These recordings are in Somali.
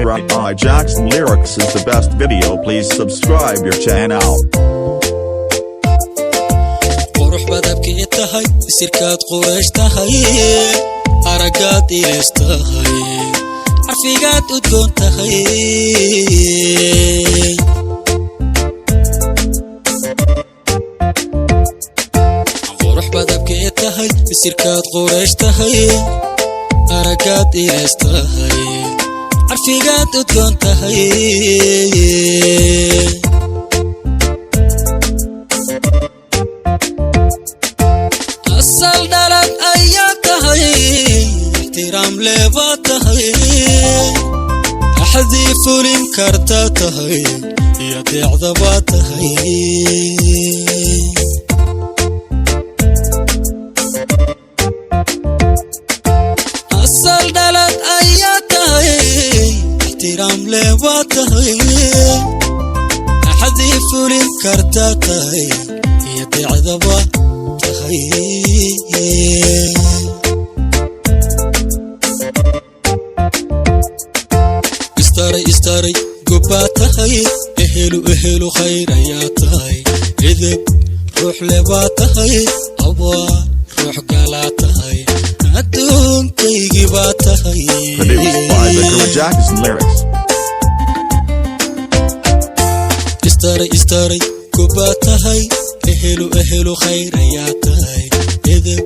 Zachary I. Jackson Lyrics is the best video. Please subscribe your channel. Qurux badabkii tahay, isirkaad quraysh tahay, araggaad ilays tahay, carfigaad udgoon tahay. Qurux badabkii tahay, isirkaad quraysh tahay, araggaad ilays tahay, carfigaad udgoon tahay. Asal dhalad ayaa tahay, ixtiraam leebaa tahay, axdii fulin karta tahay iyo deecdabaa tahay. Asal dhalad ayaa tahay, ixtiraam leebaa tahay, axdii fulin karta tahay iyo deecdaba tahay. Istaray, istaray, gobbaa tahay, ehelu ehelu khayr ayaa tahay, edeb ruux lebaa tahay, abaa ruux galaa tahay, adduunkaygii baa tahay. Produced by Zachary Jackson Lyrics. Istaray, istaray, gobbaa tahay, ehelu ehelu khayr ayaa tahay, edeb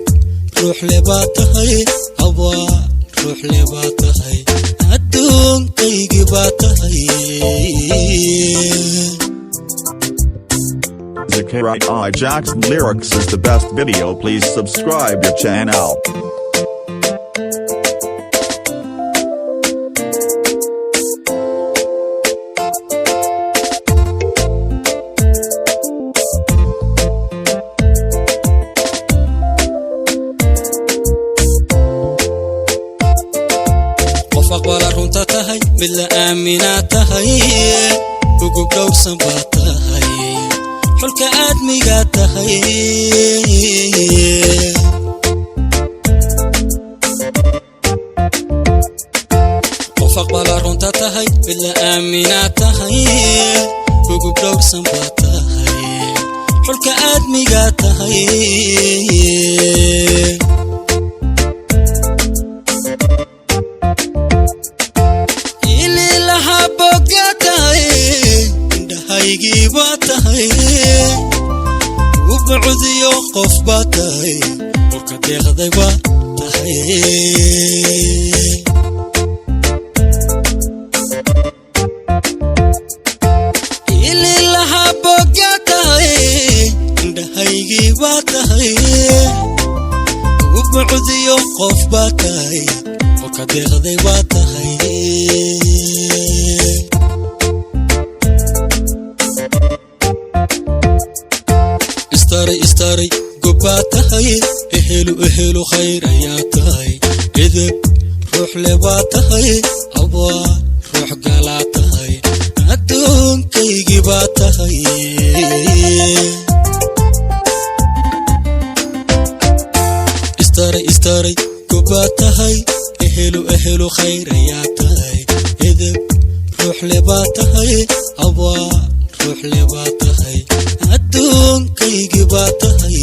ruux lebaa tahay, abaa ruux lebaa tahay, adduunkaygii baa tahay. Zachary I. Jackson Lyrics is the best video. Please subscribe your channel. Qof aqbala runta tahay, mid la aaminaa tahay, ugub dhowrsan baa tahay, xulka aadmigaa tahay. Qof aqbala runta tahay, mid la aaminaa tahay, ugub dhowrsan baa tahay, xulka aadmigaa tahay. Ililaha boga tahay, indhahaygii baa tahay, ubucdiyo qof baa tahay, urka deeqday baa tahay. Ililaha boga tahay, indhahaygii baa tahay, ubucdiyo qof baa tahay, urka deeqday baa tahay. Istaray, istaray, gobbaa tahay, ehelu ehelu khayr ayaa tahay, edeb ruux lebaa tahay, abaa ruux galaa tahay, adduunkaygii baa tahay. Istaray, istaray, gobbaa tahay, ehelu ehelu khayr ayaa tahay, edeb ruux lebaa tahay, abaa ruux lebaa tahay, adduunkaygii baa tahay.